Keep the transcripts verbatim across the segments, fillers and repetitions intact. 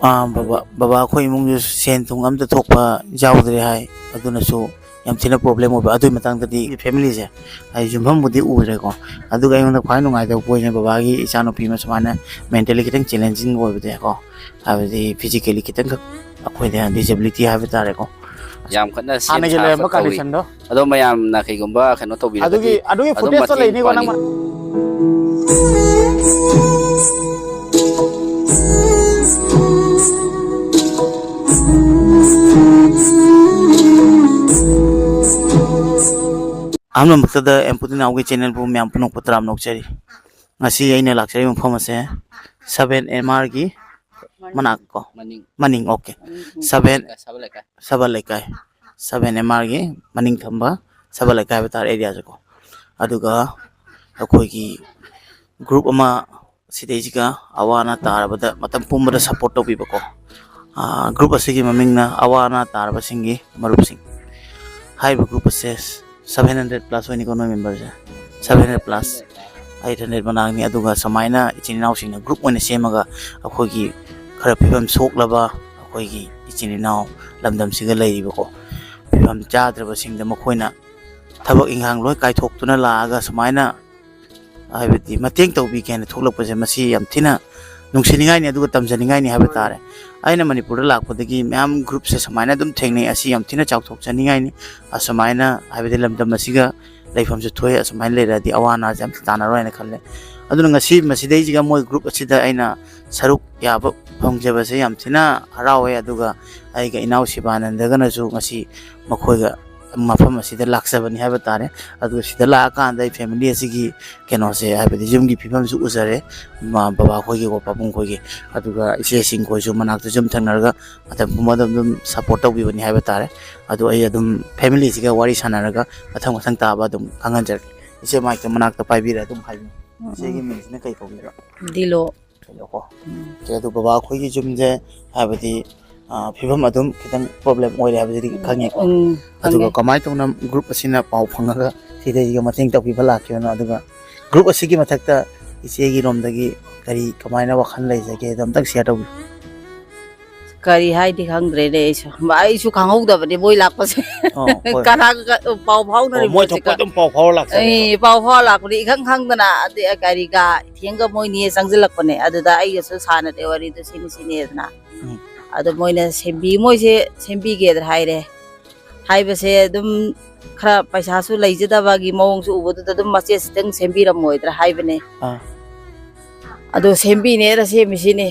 ꯑꯥ, ꯕꯕꯥ, ꯕꯕꯥ ꯑꯩꯈꯣꯏ ꯏꯃꯨꯡꯁꯨ ꯁꯦꯟ ꯊꯨꯝ ꯑꯝꯇ ꯊꯣꯛꯄ ꯌꯥꯎꯗ꯭ꯔꯦ ꯍꯥꯏ꯫ ꯑꯗꯨꯅꯁꯨ ꯌꯥꯝ ꯊꯤꯅ ꯄ꯭ꯔꯣꯕ꯭ꯂꯦꯝ ꯑꯣꯏꯕ꯫ ꯑꯗꯨꯒꯤ ꯃꯇꯥꯡꯗꯗꯤ ꯐꯦꯃꯤꯂꯤꯁꯦ ꯑꯩ ꯌꯨꯝꯐꯝꯕꯨꯗꯤ ꯎꯗ꯭ꯔꯦꯀꯣ, ꯑꯗꯨꯒ ꯑꯩꯉꯣꯟꯗ ꯈ꯭ꯋꯥꯏ ꯅꯨꯡꯉꯥꯏꯇꯕ ꯄꯣꯏꯟꯁꯦ ꯕꯕꯥꯒꯤ ꯏꯆꯥꯅꯨꯄꯤ ꯑꯃ ꯁꯨꯃꯥꯏꯅ ꯃꯦꯟꯇꯦꯜꯂꯤ ꯈꯤꯇꯪ ꯆꯦꯂꯦꯟꯖꯤꯡ ꯑꯣꯏꯕꯗꯀꯣ, ꯍꯥꯏꯕꯗꯤ ꯐꯤꯖꯤꯀꯦꯜꯂꯤ ꯈꯤꯇꯪꯈꯛ ꯑꯩꯈꯣꯏꯗ ꯗꯤꯁꯦꯕꯤꯂꯤꯇꯤ ꯍꯥꯏꯕ ꯇꯥꯔꯦꯀꯣ꯫ ꯌꯥꯝ ꯀꯟꯅ ꯁꯦꯝ ꯍꯥꯟꯅꯒꯤ ꯁꯥꯕ ꯂꯩꯔꯝꯕ ꯇꯧꯏ꯫ ꯀꯟꯗꯤꯁꯟꯗꯣ꯫ ꯑꯗꯣ ꯃꯌꯥꯝꯅ ꯀꯩꯒꯨꯝꯕ ꯀꯩꯅꯣ ꯇꯧꯕꯤꯔꯒꯗꯤ ꯑꯗꯨꯒꯤ, ꯑꯗꯨꯒꯤ ꯑꯗꯨꯝ ꯐꯨꯇꯦꯖꯇꯣ ꯃꯇꯦꯡ ꯂꯩꯅꯤꯀꯣ ꯅꯪ ꯄꯥꯡꯅꯤꯡ- ꯑꯍꯥꯟꯕꯃꯛꯇꯗ ꯑꯦꯝꯄꯨꯇꯤꯅꯥꯎꯒꯤ ꯆꯦꯅꯦꯜꯕꯨ ꯃꯌꯥꯝ ꯄꯨꯝꯅꯃꯛꯄꯨ ꯇꯔꯥꯝꯅ ꯑꯣꯛꯆꯔꯤ꯫ ꯉꯁꯤ ꯑꯩꯅ ꯂꯥꯛꯆꯔꯤꯕ ꯃꯐꯝ ꯑꯁꯦ ꯁꯚꯦꯟ ꯑꯦꯝ ꯑꯥꯔꯒꯤ ꯃꯅꯥꯛ ꯀꯣ? ꯃꯅꯤꯡ꯫ ꯃꯅꯤꯡ, ꯑꯣꯀꯦ꯫ ꯃꯅꯤꯡ ꯁꯚꯦꯟ ꯁꯕꯜ ꯂꯩꯀꯥꯏ꯫ ꯁꯕꯜ ꯂꯩꯀꯥꯏ, ꯁꯚꯦꯟ ꯑꯦꯝ ꯑꯥꯔꯒꯤ ꯃꯅꯤꯡ ꯊꯝꯕ ꯁꯕꯜ ꯂꯩꯀꯥꯏ ꯍꯥꯏꯕ ꯇꯥꯔꯦ ꯑꯦꯔꯤꯌꯥꯁꯦꯀꯣ꯫ ꯑꯗꯨꯒ ꯑꯩꯈꯣꯏꯒꯤ ꯒ꯭ꯔꯨꯞ ꯑꯃ ꯁꯤꯗꯩꯁꯤꯒ ꯑꯋꯥ ꯑꯅꯥ ꯇꯥꯔꯕꯗ ꯃꯇꯝ ꯄꯨꯝꯕꯗ ꯁꯞꯄꯣꯔꯠ ꯇꯧꯕꯤꯕꯀꯣ꯫ ꯑꯥ, ꯒ꯭ꯔꯨꯞ ꯑꯁꯤꯒꯤ ꯃꯃꯤꯡꯅ ꯑꯋꯥ ꯑꯅꯥ ꯇꯥꯔꯕꯁꯤꯡꯒꯤ ꯃꯔꯨꯞꯁꯤꯡ꯫ ꯍꯥꯏꯔꯤꯕ ꯒ꯭ꯔꯨꯞ ꯑꯁꯦ ꯁꯚꯦꯟ ꯍꯟꯗ꯭ꯔꯦꯠ ꯄ꯭ꯂꯁ ꯑꯣꯏꯅꯤꯀꯣ ꯅꯣꯏ ꯃꯦꯝꯕꯔꯁꯦ꯫ Seven hundred plus, eight hundred ꯃꯅꯥꯛꯅꯤ꯫ ꯑꯗꯨꯒ ꯁꯨꯃꯥꯏꯅ ꯏꯆꯤꯟ ꯏꯅꯥꯎꯁꯤꯡꯅ ꯒ꯭ꯔꯨꯞ ꯑꯣꯏꯅ ꯁꯦꯝꯃꯒ ꯑꯩꯈꯣꯏꯒꯤ ꯈꯔ ꯐꯤꯕꯝ ꯁꯣꯛꯂꯕ ꯑꯩꯈꯣꯏꯒꯤ ꯏꯆꯤꯟ ꯏꯅꯥꯎ ꯂꯝꯗꯝꯁꯤꯒ ꯂꯩꯔꯤꯕꯀꯣ, ꯐꯤꯕꯝ ꯆꯥꯗ꯭ꯔꯕꯁꯤꯡꯗ ꯃꯈꯣꯏꯅ ꯊꯕꯛ ꯏꯪꯈꯥꯡ ꯂꯣꯏ ꯀꯥꯏꯊꯣꯛꯇꯨꯅ ꯂꯥꯛꯑꯒ ꯁꯨꯃꯥꯏꯅ ꯍꯥꯏꯕꯗꯤ ꯃꯇꯦꯡ ꯇꯧꯕꯤꯒꯦ ꯍꯥꯏꯅ ꯊꯣꯛꯂꯛꯄꯁꯦ ꯃꯁꯤ ꯌꯥꯝ ꯊꯤꯅ ꯅꯨꯡꯁꯤꯅꯤꯡꯉꯥꯏꯅꯤ, ꯑꯗꯨꯒ ꯇꯝꯖꯅꯤꯡꯉꯥꯏꯅꯤ ꯍꯥꯏꯕ ꯇꯥꯔꯦ꯫ ꯑꯩꯅ ꯃꯅꯤꯄꯨꯔꯗ ꯂꯥꯛꯄꯗꯒꯤ ꯃꯌꯥꯝ ꯒ꯭ꯔꯨꯞꯁꯦ ꯁꯨꯃꯥꯏꯅ ꯑꯗꯨꯝ ꯊꯦꯡꯅꯩ꯫ ꯑꯁꯤ ꯌꯥꯝ ꯊꯤꯅ ꯆꯥꯎꯊꯣꯛꯆꯅꯤꯡꯉꯥꯏꯅꯤ꯫ ꯑꯁꯨꯃꯥꯏꯅ ꯍꯥꯏꯕꯗꯤ ꯂꯝꯗꯝ ꯑꯁꯤꯒ ꯂꯩꯐꯝꯁꯨ ꯊꯣꯛꯑꯦ, ꯑꯁꯨꯃꯥꯏꯅ ꯂꯩꯔꯗꯤ ꯑꯋꯥ ꯑꯅꯥꯁꯦ ꯑꯝꯇ ꯇꯥꯟꯅꯔꯣꯏ ꯍꯥꯏꯅ ꯈꯜꯂꯦ꯫ ꯑꯗꯨꯅ ꯉꯁꯤ ꯃꯁꯤꯗꯩꯁꯤꯒ ꯃꯣꯏ ꯒ꯭ꯔꯨꯞ ꯑꯁꯤꯗ ꯑꯩꯅ ꯁꯔꯨꯛ ꯌꯥꯕ ꯐꯪꯖꯕꯁꯦ ꯌꯥꯝ ꯊꯤꯅ ꯍꯔꯥꯎꯋꯦ꯫ ꯑꯗꯨꯒ ꯑꯩꯒ ꯏꯅꯥꯎ ꯁꯤꯕꯥꯅꯟꯗꯒꯅꯁꯨ ꯉꯁꯤ ꯃꯈꯣꯏꯒ ꯃꯐꯝ ꯑꯁꯤꯗ ꯂꯥꯛꯆꯕꯅꯤ ꯍꯥꯏꯕ ꯇꯥꯔꯦ꯫ ꯑꯗꯨꯒ ꯁꯤꯗ ꯂꯥꯛꯑꯀꯥꯟꯗ ꯑꯩ ꯐꯦꯃꯤꯂꯤ ꯑꯁꯤꯒꯤ ꯀꯩꯅꯣꯁꯦ, ꯍꯥꯏꯕꯗꯤ ꯌꯨꯝꯒꯤ ꯐꯤꯕꯝꯁꯨ ꯎꯖꯔꯦ, ꯃꯥ, ꯕꯕꯥ ꯈꯣꯏꯒꯤꯀꯣ, ꯄꯥꯕꯨꯡ ꯈꯣꯏꯒꯤ, ꯑꯗꯨꯒ ꯏꯆꯦꯁꯤꯡ ꯈꯣꯏꯁꯨ ꯃꯅꯥꯛꯇ ꯌꯨꯝ ꯊꯪꯅꯔꯒ ꯃꯇꯝ ꯄꯨꯝꯕꯗ ꯑꯗꯨꯝ ꯁꯞꯄꯣꯔꯠ ꯇꯧꯕꯤꯕꯅꯤ ꯍꯥꯏꯕ ꯇꯥꯔꯦ꯫ ꯑꯗꯣ ꯑꯩ ꯑꯗꯨꯝ ꯐꯦꯃꯤꯂꯤꯁꯤꯒ ꯋꯥꯔꯤ ꯁꯥꯟꯅꯔꯒ ꯃꯊꯪ ꯃꯊꯪ ꯇꯥꯕ ꯑꯗꯨꯝ ꯈꯪꯍꯟꯖꯔꯛꯀꯦ꯫ ꯏꯆꯦ, ꯃꯥꯏꯛꯇꯣ ꯃꯅꯥꯛꯇ ꯄꯥꯏꯕꯤꯔ ꯑꯗꯨꯝ ꯍꯥꯏꯕꯤꯌꯨ꯫ ꯎꯝ, ꯏꯆꯦꯒꯤ ꯎꯝ꯫ ꯃꯤꯡꯁꯤꯅ ꯀꯩ ꯀꯧꯕꯤꯕ? ꯗꯤꯂꯣ꯫ ꯀꯩꯅꯣꯀꯣ꯫ ꯎꯝ꯫ ꯑꯣꯀꯦ, ꯑꯗꯨ ꯕꯕꯥ ꯑꯩꯈꯣꯏꯒꯤ ꯌꯨꯝꯁꯦ, ꯍꯥꯏꯕꯗꯤ, ꯑ, ꯐꯤꯕꯝ ꯑꯗꯨꯝ ꯈꯤꯇꯪ ꯄ꯭ꯔꯣꯕ꯭ꯂꯦꯝ ꯑꯣꯏꯔꯦ ꯍꯥꯏꯕꯁꯤꯗꯤ ꯈꯪꯉꯦꯀꯣ꯫ ꯎꯝ, ꯑꯗꯨꯒ ꯈꯪꯉꯦ꯫ ꯀꯃꯥꯏꯅ ꯇꯧꯅ ꯒ꯭ꯔꯨꯞ ꯑꯁꯤꯅ ꯄꯥꯎ ꯐꯪꯉꯒ ꯁꯤꯗꯩꯁꯤꯒ ꯃꯇꯦꯡ ꯇꯧꯕꯤꯕ ꯂꯥꯛꯈꯤꯕꯅꯣ? ꯑꯗꯨꯒ ꯒ꯭ꯔꯨꯞ ꯑꯁꯤꯒꯤ ꯃꯊꯛꯇ ꯏꯆꯦꯒꯤ ꯔꯣꯝꯗꯒꯤ ꯀꯔꯤ, ꯀꯃꯥꯏꯅ ꯋꯥꯈꯜ ꯂꯩꯖꯒꯦ? ꯑꯗꯨ ꯑꯝꯇꯪ ꯁꯤꯌꯔ ꯇꯧꯕꯤꯌꯨ꯫ ꯀꯔꯤ ꯍꯥꯏꯗꯤ ꯈꯪꯗ꯭ꯔꯦꯅꯦ ꯑꯩꯁꯨ꯫ ꯑꯩꯁꯨ ꯈꯪꯍꯧꯗꯕꯅꯦ ꯃꯣꯏ ꯂꯥꯛꯄꯁꯦ꯫ ꯑꯣ, ꯍꯣꯏ꯫ ꯀꯅꯥꯒ ꯄꯥꯎ ꯑꯣ, ꯃꯣꯏ ꯐꯥꯎꯅꯔꯤꯕꯁꯦ ꯊꯣꯛꯄ ꯀ-, ꯑꯗꯨꯝ ꯄꯥꯎ ꯐꯥꯎꯔ ꯂꯥꯛꯆꯔꯦ꯫ ꯑꯦ, ꯄꯥꯎ ꯐꯥꯎꯔ ꯂꯥꯛꯄꯅꯦ꯫ ꯏꯈꯪ ꯈꯪꯗꯅ ꯑꯗꯩ ꯒꯥꯔꯤꯒ ꯊꯦꯡꯒ ꯃꯣꯏꯅꯤ ꯆꯪꯁꯤꯜꯂꯛꯄꯅꯦ꯫ ꯑꯗꯨꯗ ꯑꯩꯒꯁꯨ ꯁꯥꯟꯅꯔꯦ ꯋꯥꯔꯤꯗꯣ ꯁꯤꯅꯤ ꯁꯤꯅꯤꯗꯅ꯫ ꯎꯝ꯫ ꯑꯗꯣ ꯃꯣꯏꯅ ꯁꯦꯝꯕꯤ-, ꯃꯣꯏꯁꯦ ꯁꯦꯝꯕꯤꯒꯦꯗ ꯍꯥꯏꯔꯦ꯫ ꯍꯥꯏꯕꯁꯦ ꯑꯗꯨꯝ ꯈꯔ ꯄꯩꯁꯥꯁꯨ ꯂꯩꯖꯗꯕꯒꯤ ꯃꯑꯣꯡꯁꯨ ꯎꯕꯗꯨꯗ ꯑꯗꯨꯝ ꯃꯆꯦꯠꯁꯤꯇꯪ ꯁꯦꯝꯕꯤꯔꯝꯃꯣꯏꯗ꯭ꯔꯥ ꯍꯥꯏꯕꯅꯦ꯫ ꯑꯥ꯫ ꯑꯗꯣ ꯁꯦꯝꯕꯤꯅꯦꯅ ꯁꯦꯝꯃꯤꯁꯤꯅꯦ꯫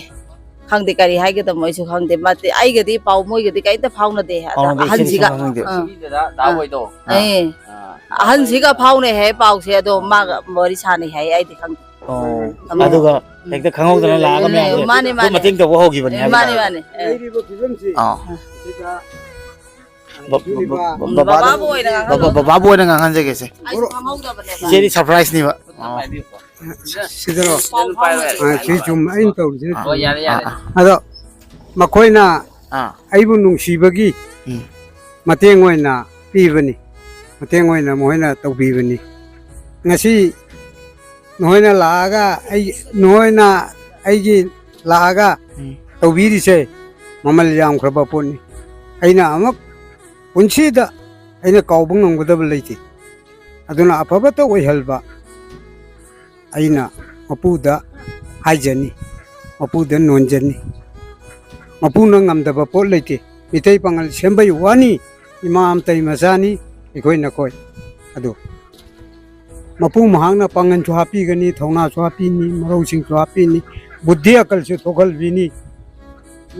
ꯈꯪꯗꯦ ꯀꯔꯤ ꯍꯥꯏꯒꯗꯕꯅꯣ ꯑꯩꯁꯨ ꯈꯪꯗꯦ꯫ ꯃꯥꯗꯤ ꯑꯩꯒꯗꯤ ꯄꯥꯎ ꯃꯣꯏꯒꯗꯤ ꯀꯩꯝꯇ ꯐꯥꯎꯅꯗꯦ꯫ ꯑꯗ ꯐꯥꯎꯅꯗꯦ, ꯏꯆꯦꯗꯤ ꯑꯍꯟꯁꯤꯒ, ꯁꯨꯡꯐꯥꯎ ꯈꯪꯗꯦ꯫ ꯑꯥ꯫ ꯁꯤꯗ ꯗꯥ ꯑꯥ꯫ ꯍꯣꯏꯗꯣ꯫ ꯑꯥ꯫ ꯑꯦ꯫ ꯑꯥ꯫ ꯑꯍꯟꯁꯤꯒ ꯐꯥꯎꯅꯩ ꯍꯥꯏ ꯄꯥꯎꯁꯦ, ꯑꯗꯣ ꯃꯥꯒ ꯋꯥꯔꯤ ꯁꯥꯟꯅꯩ ꯍꯥꯏ, ꯑꯩꯗꯤ ꯈꯪꯗꯦ꯫ ꯑꯣ꯫ ꯑꯃ꯫ ꯑꯗꯨꯒ ꯎꯝ꯫ ꯍꯦꯛꯇ ꯈꯪꯍꯧꯗꯅ ꯂꯥꯛꯑꯒ ꯎꯝ, ꯃꯌꯥꯝꯁꯦ ꯃꯥꯅꯦ, ꯑꯗꯨꯝ ꯃꯥꯅꯦ꯫ ꯃꯇꯦꯡ ꯇꯧꯕ ꯍꯧꯈꯤꯕꯅꯦ ꯎꯝ, ꯍꯥꯏꯕ꯫ ꯃꯥꯅꯦ, ꯃꯥꯅꯦ꯫ ꯑꯦ꯫ ꯂꯩꯔꯤꯕ ꯐꯤꯕꯝꯁꯤ ꯑꯥ꯫ ꯁꯤꯗ ꯕ-, ꯕ-, ꯕ-, ꯕꯕꯥꯗ, ꯕꯕꯥꯕꯨ ꯑꯣꯏꯅ ꯕ-, ꯕ-, ꯉꯥꯡꯍꯜꯂꯣ꯫ ꯕꯕꯥꯕꯨ ꯑꯣꯏꯅ ꯉꯥꯡꯍꯟꯖꯒꯦꯁꯦ꯫ ꯑꯩꯁꯨ ꯈꯪꯍꯧꯗꯕꯅꯦꯕ꯫ ꯏꯆꯦꯗꯤ surpriseꯅꯤꯕ꯫ ꯑꯣ꯫ ꯁꯤꯗꯔꯣ? ꯄꯥꯎ ꯐꯥꯎꯅꯗꯦ꯫ ꯑꯥ, ꯁꯤ ꯆꯨꯝ-, ꯑꯩꯅ ꯇꯧꯔꯤꯁꯤꯅ ꯑꯣ, ꯆꯨꯝꯃꯤ꯫ ꯌꯥꯔꯦ, ꯌꯥꯔꯦ꯫ ꯑꯥ, ꯑꯥ꯫ ꯑꯗꯣ ꯃꯈꯣꯏꯅ ꯑꯥ꯫ ꯑꯩꯕꯨ ꯅꯨꯡꯁꯤꯕꯒꯤ ꯎꯝ꯫ ꯃꯇꯦꯡ ꯑꯣꯏꯅ ꯄꯤꯕꯅꯤ꯫ ꯃꯇꯦꯡ ꯑꯣꯏꯅ ꯃꯈꯣꯏꯅ ꯇꯧꯕꯤꯕꯅꯤ꯫ ꯉꯁꯤ ꯅꯈꯣꯏꯅ ꯂꯥꯛꯑꯒ ꯑꯩ, ꯅꯈꯣꯏꯅ ꯑꯩꯒꯤ ꯂꯥꯛꯑꯒ ꯎꯝ꯫ ꯇꯧꯕꯤꯔꯤꯁꯦ ꯃꯃꯜ ꯌꯥꯝꯈ꯭ꯔꯕ ꯄꯣꯠꯅꯤ꯫ ꯑꯩꯅ ꯑꯃꯨꯛ ꯄꯨꯟꯁꯤꯗ ꯑꯩꯅ ꯀꯥꯎꯕ ꯉꯝꯒꯗꯕ ꯂꯩꯇꯦ꯫ ꯑꯗꯨꯅ ꯑꯐꯕꯇ ꯑꯣꯏꯍꯟꯕ ꯑꯩꯅ ꯃꯄꯨꯗ ꯍꯥꯏꯖꯅꯤ, ꯃꯄꯨꯗ ꯅꯣꯟꯖꯅꯤ꯫ ꯃꯄꯨꯅ ꯉꯝꯗꯕ ꯄꯣꯠ ꯂꯩꯇꯦ꯫ ꯃꯤꯇꯩ ꯄꯥꯉꯜ ꯁꯦꯝꯕꯩ ꯋꯥꯅꯤ, ꯏꯃꯥ ꯑꯃꯇꯩ ꯃꯆꯥꯅꯤ ꯑꯩꯈꯣꯏ ꯅꯈꯣꯏ꯫ ꯑꯗꯨ ꯃꯄꯨ ꯃꯍꯥꯛꯅ ꯄꯥꯡꯒꯜꯁꯨ ꯍꯥꯞꯄꯤꯒꯅꯤ, ꯊꯧꯅꯥꯁꯨ ꯍꯥꯞꯄꯤꯅꯤ, ꯃꯔꯧꯁꯤꯡꯁꯨ ꯍꯥꯞꯄꯤꯅꯤ, ꯕꯨꯗ꯭ꯙꯤ ꯑꯀꯜꯁꯨ ꯊꯣꯛꯍꯟꯕꯤꯅꯤ꯫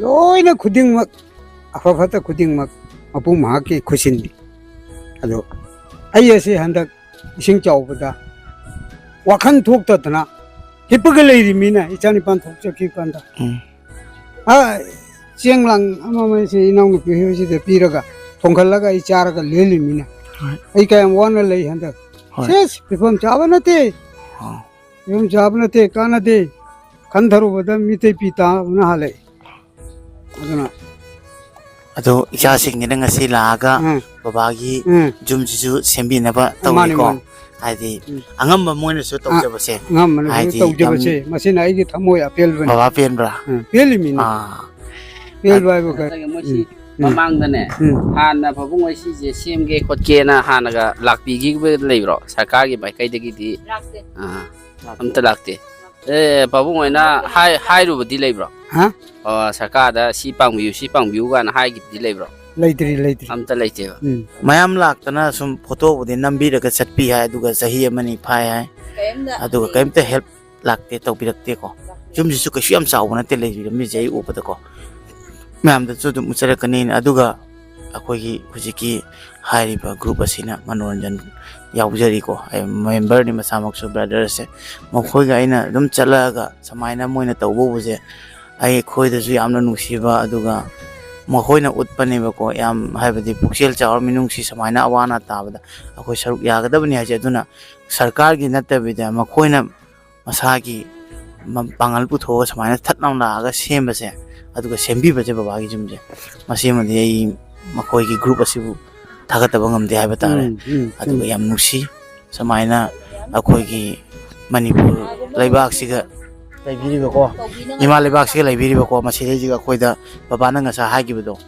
ꯂꯣꯏꯅ ꯈꯨꯗꯤꯡꯃꯛ, ꯑꯐ ꯐꯠꯇ ꯈꯨꯗꯤꯡꯃꯛ ꯃꯄꯨ ꯃꯍꯥꯛꯀꯤ ꯈꯨꯠꯁꯤꯟꯅꯤ꯫ ꯑꯗꯣ ꯑꯩ ꯑꯁꯤ ꯍꯟꯗꯛ ꯏꯁꯤꯡ ꯆꯥꯎꯕꯗ ꯋꯥꯈꯜ ꯊꯣꯛꯇꯗꯅ ꯍꯤꯞꯄꯒ ꯂꯩꯔꯤꯃꯤꯅ, ꯏꯆꯥ ꯅꯤꯄꯥꯟ ꯊꯣꯛꯆꯈꯤꯕ ꯀꯥꯟꯗ꯫ ꯎꯝ꯫ ꯑ, ꯆꯦꯡ ꯂꯥꯡ ꯑꯃ ꯑꯃꯁꯤ ꯏꯅꯥꯎꯅꯨꯄꯤ ꯍꯣꯏꯁꯤꯗ ꯄꯤꯔꯒ, ꯊꯣꯡꯒꯠꯂꯒ ꯑꯩ ꯆꯥꯔꯒ ꯂꯦꯜꯂꯤꯃꯤꯅ꯫ ꯍꯣꯏ꯫ ꯑꯩ ꯀꯌꯥꯝ ꯋꯥꯅ ꯂꯩ ꯍꯟꯗꯛ꯫ ꯍꯣꯏ꯫ ꯁꯦꯁ, ꯐꯤꯕꯝ ꯆꯥꯕ ꯅꯠꯇꯦ꯫ ꯑꯥ꯫ ꯐꯤꯕꯝ ꯆꯥꯕ ꯅꯠꯇꯦ, ꯀꯥꯟꯅꯗꯦ꯫ ꯈꯟꯊꯔꯨꯕꯗ ꯃꯤꯇꯩ ꯄꯤ ꯇꯥꯕꯅ ꯍꯥꯜꯂꯦ꯫ ꯑꯗꯨꯅ ꯑꯗꯣ ꯏꯆꯥꯁꯤꯡꯁꯤꯅ ꯉꯁꯤ ꯂꯥꯛꯑꯒ ꯎꯝ꯫ ꯕꯕꯥꯒꯤ ꯎꯝ꯫ ꯌꯨꯝꯁꯤꯁꯨ ꯁꯦꯝꯕꯤꯅꯕ ꯃꯥꯅꯤ, ꯇꯧꯔꯤꯀꯣ꯫ ꯃꯥꯅꯤ꯫ ꯍꯥꯏꯗꯤ ꯎꯝ꯫ ꯑꯉꯝꯕ ꯃꯣꯏꯅꯁꯨ ꯑ-, ꯇꯧꯖꯕꯁꯦ꯫ ꯑꯉꯝꯕꯅꯁꯨ ꯍꯥꯏꯗꯤ ꯇꯧꯖꯕꯁꯦ꯫ ꯌꯥꯝ ꯃꯁꯤꯅ ꯑꯩꯒꯤ ꯊꯃꯣꯏ ꯑꯄꯦꯜꯕꯅꯤ꯫ ꯕꯕꯥ ꯄꯦꯟꯕ꯭ꯔꯥ? ꯎꯝ, ꯄꯦꯜꯂꯤꯃꯤꯅꯤ꯫ ꯑꯥ꯫ ꯄꯦꯜꯕ ꯍꯥꯏꯕꯨ ꯀꯩ? ꯅꯠꯇ꯭ꯔꯒ ꯃꯣꯏꯁꯤ ꯎꯝ꯫ ꯎꯝ꯫ ꯃꯃꯥꯡꯗꯅꯦ, ꯎꯝ꯫ ꯍꯥꯟꯅ ꯄꯥꯕꯨꯡ ꯍꯣꯏ ꯁꯤꯁꯦ ꯁꯦꯝꯒꯦ ꯈꯣꯠꯀꯦꯅ ꯍꯥꯟꯅꯒ ꯂꯥꯛꯄꯤꯈꯤꯕ ꯂꯩꯕ꯭ꯔꯣ? ꯁꯔꯀꯥꯔꯒꯤ ꯃꯥꯏꯀꯩꯗꯒꯤꯗꯤ? ꯂꯥꯛꯇꯦ꯫ ꯑꯥ, ꯑꯝꯇ ꯂꯥꯛꯇꯦ꯫ ꯑꯦ, ꯄꯥꯕꯨꯡ ꯍꯣꯏꯅ ꯍꯥꯏ-, ꯍꯥꯏꯔꯨꯕꯗꯤ ꯂꯩꯕ꯭ꯔꯣ? ꯍꯥ? ꯑꯣ, ꯁꯔꯀꯥꯔꯗ ꯁꯤ ꯄꯥꯡꯕꯤꯌꯨ, ꯁꯤ ꯄꯥꯡꯕꯤꯌꯨ ꯀꯥꯏꯅ ꯍꯥꯏꯈꯤꯕꯗꯤ ꯂꯩꯕ꯭ꯔꯣ? ꯂꯩꯇ꯭ꯔꯤ, ꯂꯩꯇ꯭ꯔꯤ꯫ ꯑꯝꯇ ꯂꯩꯇꯦꯕ꯫ ꯎꯝ꯫ ꯃꯌꯥꯝ ꯂꯥꯛꯇꯅ ꯁꯨꯝ ꯐꯣꯇꯣꯕꯨꯗꯤ ꯅꯝꯕꯤꯔꯒ ꯆꯠꯄꯤ ꯍꯥꯏ, ꯑꯗꯨꯒ ꯆꯍꯤ ꯑꯃꯅꯤ ꯐꯥꯏ ꯍꯥꯏ, ꯀꯔꯤꯝꯇ ꯑꯗꯨꯒ ꯀꯔꯤꯝꯇ ꯍꯦꯜꯞ ꯂꯥꯛꯇꯦ, ꯇꯧꯕꯤꯔꯛꯇꯦꯀꯣ꯫ ꯂꯥꯛꯇꯦ꯫ ꯌꯨꯝꯁꯤꯁꯨ ꯀꯩꯁꯨ ꯌꯥꯝ ꯆꯥꯎꯕ ꯅꯠꯇꯦ ꯂꯩꯔꯤꯕ ꯃꯤꯁꯦ ꯑꯩ ꯎꯕꯗꯀꯣ꯫ ꯃꯌꯥꯝꯗꯁꯨ ꯑꯗꯨꯝ ꯎꯠꯆꯔꯛꯀꯅꯤ꯫ ꯑꯗꯨꯒ ꯑꯩꯈꯣꯏꯒꯤ ꯍꯧꯖꯤꯛꯀꯤ ꯍꯥꯏꯔꯤꯕ ꯒ꯭ꯔꯨꯞ ꯑꯁꯤꯅ ꯃꯅꯣꯔꯟꯖꯟ ꯌꯥꯎꯖꯔꯤꯀꯣ, ꯑꯩ ꯃꯦꯝꯕꯔꯅꯤ ꯃꯁꯥꯃꯛꯁꯨ ꯕ꯭ꯔꯗꯔꯁꯦ꯫ ꯃꯈꯣꯏꯒ ꯑꯩꯅ ꯑꯗꯨꯝ ꯆꯠꯂꯛꯑꯒ ꯁꯨꯃꯥꯏꯅ ꯃꯣꯏꯅ ꯇꯧꯕ ꯎꯕꯁꯦ ꯑꯩꯈꯣꯏꯗꯁꯨ ꯌꯥꯝꯅ ꯅꯨꯡꯁꯤꯕ, ꯑꯗꯨꯒ ꯃꯈꯣꯏꯅ ꯎꯠꯄꯅꯦꯕꯀꯣ, ꯌꯥꯝ ꯍꯥꯏꯕꯗꯤ ꯄꯨꯛꯆꯦꯜ ꯆꯥꯎꯔ ꯃꯤꯅꯨꯡꯁꯤ ꯁꯨꯃꯥꯏꯅ ꯑꯋꯥ ꯑꯅꯥ ꯇꯥꯕꯗ ꯑꯩꯈꯣꯏ ꯁꯔꯨꯛ ꯌꯥꯒꯗꯕꯅꯤ ꯍꯥꯏꯁꯦ꯫ ꯑꯗꯨꯅ ꯁꯔꯀꯥꯔꯒꯤ ꯅꯠꯇꯕꯤꯗ ꯃꯈꯣꯏꯅ ꯃꯁꯥꯒꯤ ꯃ-, ꯄꯥꯡꯒꯜ ꯄꯨꯊꯣꯛꯑꯒ ꯁꯨꯃꯥꯏꯅ ꯊꯠ ꯂꯥꯎꯅ ꯂꯥꯛꯑꯒ ꯁꯦꯝꯕꯁꯦ, ꯑꯗꯨꯒ ꯁꯦꯝꯕꯤꯕꯁꯦ ꯕꯕꯥꯒꯤ ꯌꯨꯝꯁꯦ, ꯃꯁꯤꯃꯗꯤ ꯑꯩ ꯃꯈꯣꯏꯒꯤ ꯒ꯭ꯔꯨꯞ ꯑꯁꯤꯕꯨ ꯊꯥꯒꯠꯇꯕ ꯉꯝꯗꯦ ꯍꯥꯏꯕ ꯇꯥꯔꯦ꯫ ꯎꯝ, ꯎꯝ, ꯑꯗꯨꯒ ꯆꯨꯝꯃꯤ꯫ ꯌꯥꯝ ꯅꯨꯡꯁꯤ꯫ ꯁꯨꯃꯥꯏꯅ ꯑꯩꯈꯣꯏꯒꯤ ꯃꯅꯤꯄꯨꯔ ꯂꯩꯕꯥꯛꯁꯤꯒ ꯂꯩꯕꯤꯔꯤꯕꯀꯣ, ꯏꯃꯥ ꯂꯩꯕꯥꯛꯁꯤꯒ ꯂꯩꯕꯤꯔꯤꯕꯀꯣ, ꯃꯁꯤꯗꯩꯁꯤꯒ ꯑꯩꯈꯣꯏꯗ ꯕꯕꯥꯅ ꯉꯁꯥꯏ ꯍꯥꯏꯈꯤꯕꯗꯣ,